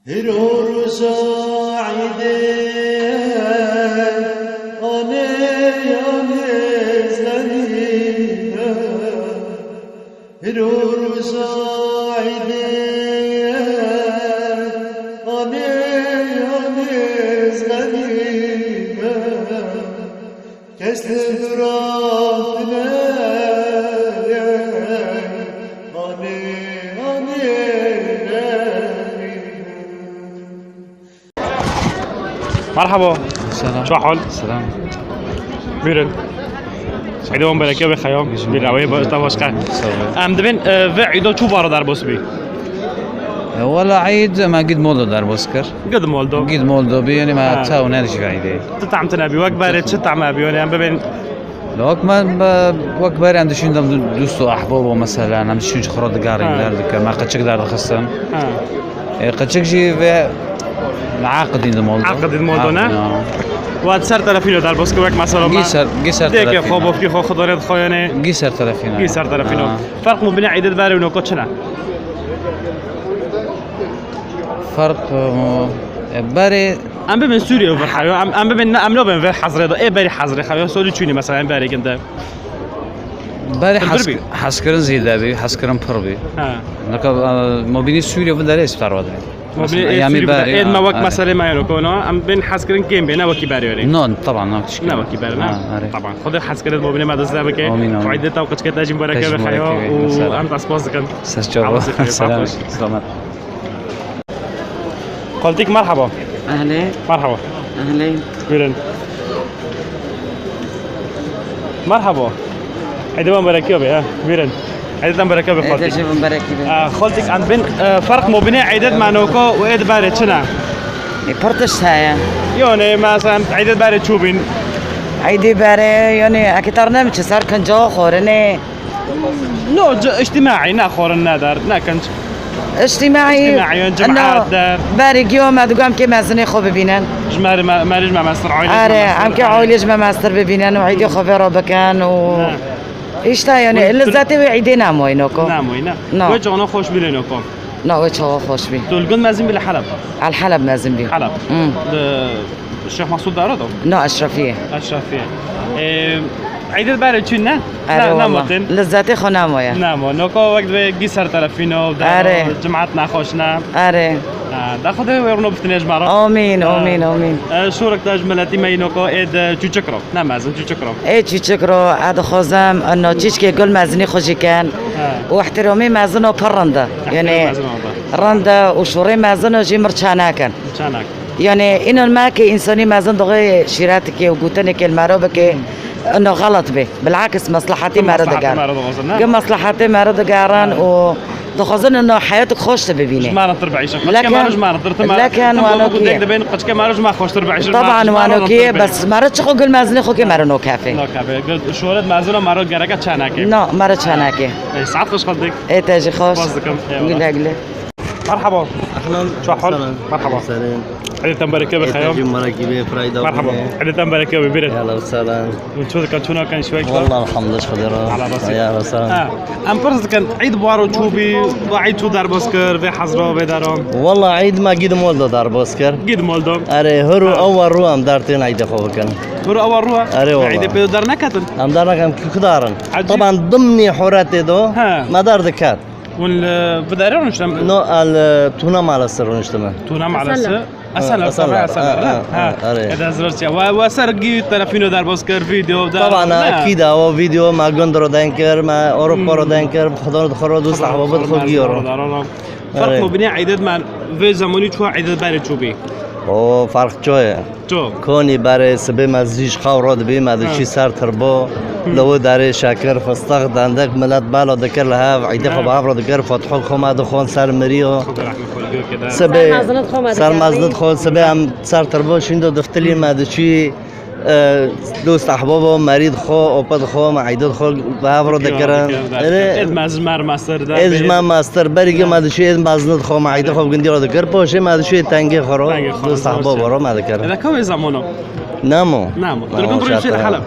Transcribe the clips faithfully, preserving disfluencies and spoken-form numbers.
Hiro roja îdê, anê, anê zerî be. Hiro roja îdê, anê, anê zerî be. Kes li dora tune ye, anê, anê. Merhaba. Selam. Çi hal? Selam. Buyurun. Haydi, wan berekê be xeyam. Buyurun, awê, ba-, ta başka. Sağ ol. Em dibin, e, ve îdo çu bara derbas bî? E, wala îd me gid moldo derbas kir. Gid moldo. Gid moldo bî, yani me Ha. taw ne dişi îdê. Tu tam tine bî, wek berê çi tam bî, yani em bibin. Wek me, me, wek berê em dişin dem du-, dust û ahbab û mesela, em dişin ji xwe re digarîn Ha. derdikir, me qeçik derdixistin. Ha. E, qeçik jî ve me aqidîn di moldo. Aqidîn moldo, ne? Aqidîn, ha. Wa ser telefîno derbas kir, wek mesela me. Gî ser, gî ser Dêkê telefîno. xwe, bofkî xwe, xwe dore dixwe, yani. Gî ser telefîno. Gî ser telefîno. Ha. Ferq mubîne îdê berê û noko çi ne? Ferq, e, berê Em bibin Sûriye û vir xeyo, em, em bibin ne, em nabin vir hezrê de, ê berî hezrê xeyo, solî çûnî mesela em berê ginde. Berê Pir hez-, bî? hezkirin zêde bî, hezkirin pir bî. Ha. Naka, e, mobînî Sûriye bi derê star vadin. Mobînî Mesela, ê eyamî Sûriye bi berê, derê, ê ha, me wek erê. meselê me yeno kono, em bin hezkirin kêm bê, ne wekî berê were. Non, taban, ne wekî Ne şikir. wekî berê, ne? Ha, erê. Taban. Xwedê hezkirin mobînê me dest de bike. Amîn, amîn. Xwedê taw qeçke te jî mubare Te jî keve xeyo mubare keve, û inşallah. em te spas dikin. Ser çava. Allah xeyir, Selam. baş. Selamet. Xaltik, merhaba. Ehlê. Merhaba. Ehlê. Buyurun. Merhaba. Eydê wan berekî be, ha. Buyurun. Eydê wan berekî be, Xaltik. Eydê jî wan berekî be. Aa, Xaltik, em bin, e, ferq mobîne eydê manoko û êd berê çi ne? E, pir tişt heye. Yani, mesela, eydê berê çû bîn? Eydê berê, yani, eke tar ne mi çi ser kinca xorine. No, c-, îctîmaî, ne xwarin, ne derd, ne kinc. Îctîmaî, Îctîmaî, yan cemaat der. Berê giyo me digom ke mezinê xwe bibînin. Ji me re, me, me re ji me mestir, ailê ji Are, me mestir, em ke are. ailê ji me mestir bibînin û îdê xwe vê re bikin û Ne. îşte yani, Ne. lezzetê wê îdê namoyno ko. Namoyne. No. Wê cana xweş bî lê noko. Na, wê çawa xweş bî. Tu li gund mezin bî li Heleb? El Heleb mezin bî. Heleb. Hmm. Li Şêx Mesûd Daro do? Na, Eşrefiyê. Eşrefiyê. Ê, Eydê berê çûn ne? Erê, Ne, wala. nemotin. Lezzetê xwe namoye. Namo. Noko wek divê gî ser telefîno, daro, Erê. cemaat nexweş ne. Erê. Ha, da Xwedê wê rûno bitinê ji me re. Amîn, Ha. amîn, amîn. E, şûrik te ji miletî me yî noko ê de çûçik ro. Ne mezin, çûçik ro. Ê çûçik ro, ez dixwazim, ino çîçkê gul mezinî xwe jî ken. Ha. Û ihtiramê mezino pir rind e. Ihtiramê Yani, mezino rind e. rind e û şûrê mezino jî mirça nakin. Mirça nakin. Yani, înan me ke însanî mezin dixwe şîretikê û gotinekê li me re bike, ino xelet bê. Bilakis meslehetê me re diger. Ge meslehetê me re dixwazin, ne? Ge meslehetê me re digerin Ha. û dixwazin ino heyatik xweş de bibîne. Ji me re tir bihîşin. Qeçke me re ji me re tir, ti me re, Leken ti me wano ku dêk dibên, qeçke me re ji me xweştir bihîşin. Taban wano kî, bes me re çi xwe gul mezinê xwe kê me re nokefê. Nokefê. Gul şoret mezino me re gereke çenekê. No, me re çenekê. Ê, saet xweş Xaltik. Ê, te jî xweş. Spas dikim. Eyvallah. Gule gule. Merhaba. Ahlan. Çi hal? Selam. Merhaba. Selam. Eydê te berekê be Ê, xeyam. Te jî merakî be, prayda Merhaba. bine. Eydê te berekê be, bîre. Eyvallah, selam. Çi dikan, çi nakin, şiwek? Wallah, elhamdülillah, xwedê re. Ala basit. Ya, selam. Ha, em pirs dikin, Eyd baro çû bî, va Eyd çû derbas kir, vê hezra, vê dara? Wallah, Eyd me gî di mol de derbas kir. Gî di mol de. Erê, hir û Ha. ewa rû em dertên Eydê xwe bikin. Hir û ewa rû? Erê, Vê wallah. Eydê pê derneketin? Em derneketin, ku darin. Ecîb. Taban dimnî horetê do, Ha. me derdiket. Hûn li vê derê rûniştin? No, el, tûna mala ser rûniştime. Tûna mala ser? Esenler. Esenler, Esenler, Esenler, ha, ha, ha, ha, erê. Ede ez rastî. Wa, wa ser gî telefîno derbas kir, vîdeo da, Taban, ne? Ekîd e, o vîdeo me gund re den kir, me Ewropa re Hmm. den kir, xwe re dixwe re dost Xwe re ahbabet dixwe xwe re gîyo re. Xwe re dixwe re. Ferq Erê. mobîne Eydê me vê zemanî çû Eydê berê çû bî. O, ferq ço ye. Ço. Konî berê sibê me zî ji xew re dibî, me Ha. diçî ser tirbo, Hı. li wê derê şekir, fistix, dendik, milet bela dikir li hev, Eydê xwe Ha. bi hev re dikir, Fetihok xwe me dixwin ser mirî yo. Xwedê rehmet xwe li gor kede. Sibê Ser mezinit xwe me ser dikir. mezinit xwe, sibê em ser tirbo şîndo diftilî me diçî, e, dost ehbabo, merîd xwe, opet xwe, me Eydê xwe bi hev re Dikir, dikirin. dikir, dikir. Erê, Êd mezin mer master da êd bê. ji me master, berî ge me diçî êd mezinit xwe, me Eydê xwe bi gundî re dikir, poşê me diçî tengê xwe re, Tengê xwe re, dost ehbabo re me dikir. Êd ka wê zamano? Namo. Namo. Namo, Dirbin rûniştî li şart. Heleb.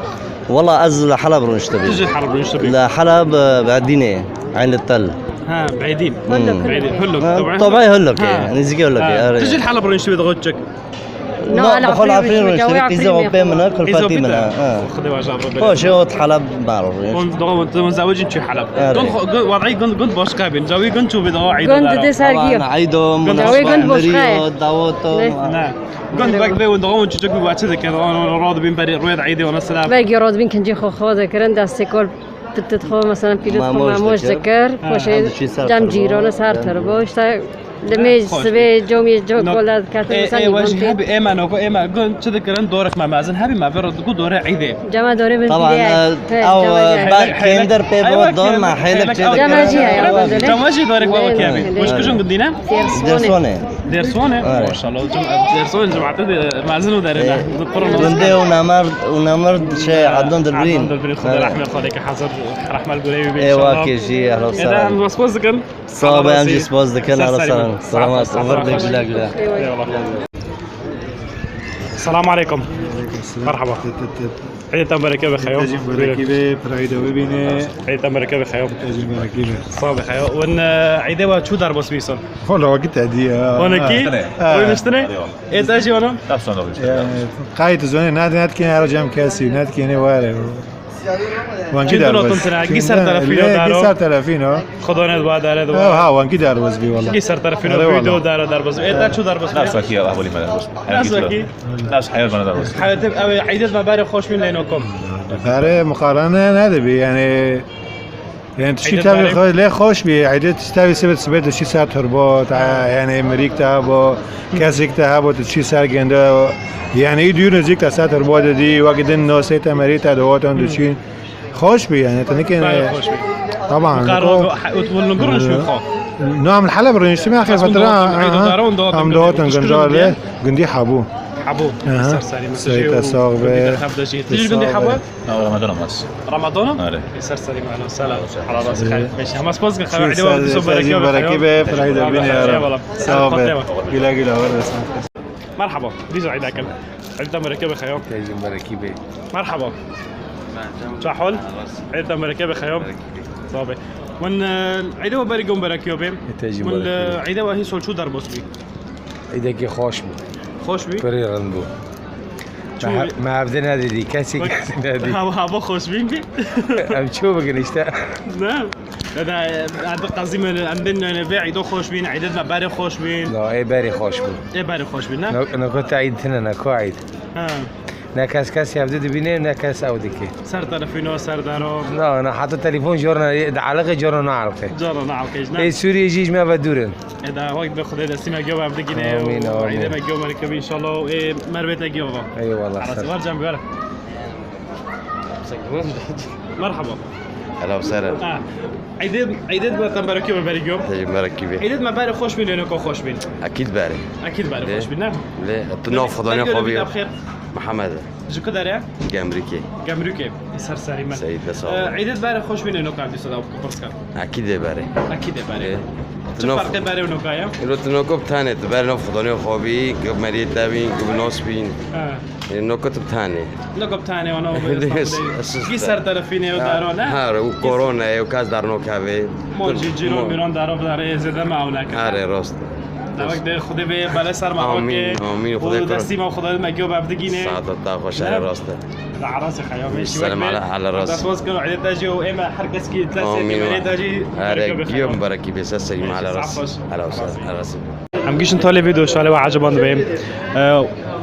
Wala ez li Heleb rûniştibî. Tu jî Heleb rûniştibî. Li Heleb, e, bi Edînê, Eyn li Tel. Ha, بعيدين. Gundok. Hmm. بعيدين. هلك. Ha, طبعاً. Tobay Huluk Ha. e. Nizîkê Huluk e. Ha. Erê. Tu jî li Heleb rûniştî wê dixwe çek. No, Heleb Afrîn rûniştî wê, qîza û pê min e, kulfetî min e. Ha. Xwedê baş Xweş e, ot Heleb marûf e. Hûn dixwe hûn zewicîn çi Heleb? Erê. Gund xwe- gund- wadî gund gund başka bin. Cawî gund çû bê dawa Eid Gund dara. didê sergî. Eydo, Dawê gund boşka ye. Dawoto. Ne. Gund wek bê hûn dixwe hûn çiçek bi waçe dikin. Rod bin berî rûyê Eidê ona selav. Belkî rod bin kincî xwe xwe dikirin, destê kol pitit xwe mesela pîlit xwe Mamoş mamoş dikir. dikir. Ha. Xweşê Çî ser cem tirbo, cîrona ser cem tirbo. cîrona. İşte demê Xweş. Sibê comê cok No, kola dikete e, mesela e, wajî nîvan tê. Hebî ême noko ême gund çi dikirin dorek me mezin hebî me vê ro diku dore Eidê. Cema dore bin Taban, pîrê. e, ew, e, belk kêndir pê bo don me hêlek çê Cema jî heye, dikirin. ew dile. Cema jî dorek me Ne, wekî hebî. ne, Wî ne. kujin gundî ne? Dersone. Dersone. Dersone. Evet. Maşallah. Cem- Dersone cemaatê de mezin û derine. E, Gundê û namerd, û namerd şey Adnan Dilbirîn. Adnan Dilbirîn. Xwedê rehmet xwe leke hazir. Rahmal gureyê wî be Ê inşallah. Wekî jî ehlo Êda selam. em wespoz dikin. Sağ ol, em jî spas dikin, Ser Allah serî selam. min. Selamat, Ser umur serî de min. Güle güle. Eyvallah. Selamu aleykum. Merhaba. Eid te bereke be xeyom. Tecî berekî be, pirayî de bibîne. Eid te bereke be xeyom. Tecî berekî be. Sağ be xeyom. Wen Eidê wa çû derbas bîson? Hola wekî te dî ya. Wan ki? Ha. Oy niştine? Ê te jî wana? Ders sonra işte. Qayt zone ne ne ki her cem kesi, ne ki ne var. Wan ki derbas. Çi dinotin tine? Ki ser telefîno daro? Ki ser telefîno. Xwedone dua dare dua. Ha, ha, wan ki derbas bî wala. Ki ser telefîno video dare derbas. Ê te çû derbas? Nasıl ki Allah boli me derbas. Nasıl ki? Nas hayır bana da olsun. Hayatım, ev, Eidê me berê xweş bîn lê nokom. Berê muqarene ne de bî yani. Yani tiştî tabi lê xweş bî. Eidê tiştî tabi sebet sebet tiştî ser turbo, ta, yani mirik te hebo, kesik te hebo, tiştî ser gende. Yani î dûr nêzîk te ser turbo de dî, wek din nosê te merî te de otan diçî. Xweş bî yani, tenê ke. Xweş bî. Taban. Kar o utbul nugurun şu xo. No, em li Heleb rêniştî me axir fetra. Em dotin gundar lê gundî Hebû. Hebû. Ser serî min. Seyîd te sax be. Tijî gundî Hebû? Ramadan mas. Ramadan? Are. Ser serî min. Selam. Hala rast xeyr. Meşe. Ama spas ki xeyr. Eidê wa diso berekî be. Berekî be. Pirayî de bîne ya. Sağ be. Güle güle. Merhaba. Dîsa Eidê kin. Eidê te berekî be xeyr. Tecî berekî be. Merhaba. Çahol. Eidê te berekî be xeyr. Sağ be. Wen Eidê wa berî gom berekî be. Tecî berekî. Eidê wa hî sol çû derbas bî. Îdekî xweş bû. Xweş bî? Pirî rind bû. Me hevdî nedîdî, kesî kesî nedî. Hava, hava xweş bîn bî. Em çû bikin işte. Ne? Dede, em bi qezî me, em bin, yani, vê îdo xweş bîn, îdê me berê xweş bîn. No, ê berê xweş bû. Ê berê xweş bîn, ne? No, no, ku te îd tine, ne ku îd. Ha. Ne kes kes hevdî dibîne, ne kes ew dike. Ser telefîno, ser daro. Na, na, heta telefon jor ne, de alaqe jor ne alaqe. Jor ne alaqe, ne? Ê Sûriyê jî ji me ve dûr in. Ê da, wek bi Xwedê destî me giyo ve digîne. Amîn, amîn. Eidê me giyo me dikeve inşallah. Ê mervê te giyo ve. Eyvallah. Arası var can bir. Merhaba. Hello, Seren. Ha. Eidê, Eidê me te berekî be berî giyo. Tecî berekî be. Eidê me berê xweş bîn, lê noko xweş bîn. Ekîd berê. Ekîd berê xweş bîn, ne? Lê, tu nav Xwedanê xwe bî. Mihemed. Ji ku derê? Gemrikê. Gemrikê. Ser serî me. Seyîd be sağ ol. Eidê berê xweş bîn, lê noko em dîsa da pirska. Ekîdê berê. Ekîdê berê. Çi ferqê berê û noka ye? Îro tu noko bi tenê, tu berê nav Xwedanê xwe bî, ku meriyê te bîn, ku bi nas bîn. Ha. E, noko tu bi tenê. Noko bi tenê, wana gî ser telefînê û daro, ne? Her, û korona ye, û kes dernokeve. Mon jî cîran mîran daro bi dare, zêde me ew neke. Erê, rast. Dawek de Xwedê bê bele ser me. Amîn, amîn, Xwedê kir. Destî me Xwedê me giyo bev digîne. Saeta te xweş, erê, rast e. Li Erasê xeyabê şî. Selam ala, ala rast. Dest xweş kir, Eidê te jî û ê me her kes kî destê kî berê te jî. Erê, giyo berekî bê, ser serî me, ala rast. Ala rast. Em gişin talê vîdeo şalê we eciband bê.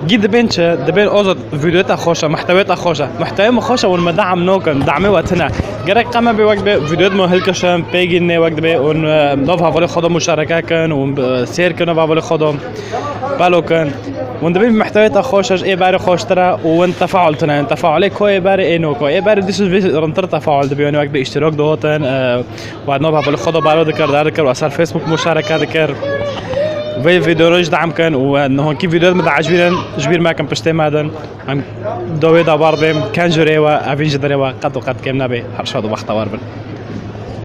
Gî dibên çi? Dibên Azad, vîdeoya te xweş e, muhtewê te xweş e. Muhtewê min xweş e, hûn me deam nakin, deamê we tune. Gerek qeme bê wek bê vîdeoya me hilkişin, pêgînê wek dibê hûn, e, nav hevalê xwe de muşareke kin û, e, sêr kin nav hevalê xwe de. Belo kin. Hûn dibên muhtewê te xweş e, ê berê xweştir e û hûn tefaul tune. Tefaulê ko ê berê ê noko. Ê berê dîs vê rintir tefaul dibê, yani wek bê îştirak dihotin, e, Û nav hevalê xwe de balo dikir, derdikir û ser Facebook muşareke dikir. Vê vîdeoyê jî deam kin û nihonkî vîdeoyê me de ecbîrin, ji bîr mekin piştê me din. Em dawê de bar bêm, ken jûrê we, evîn ji dirê we, qet û qet kêm nebe, her şad û bextewar bin.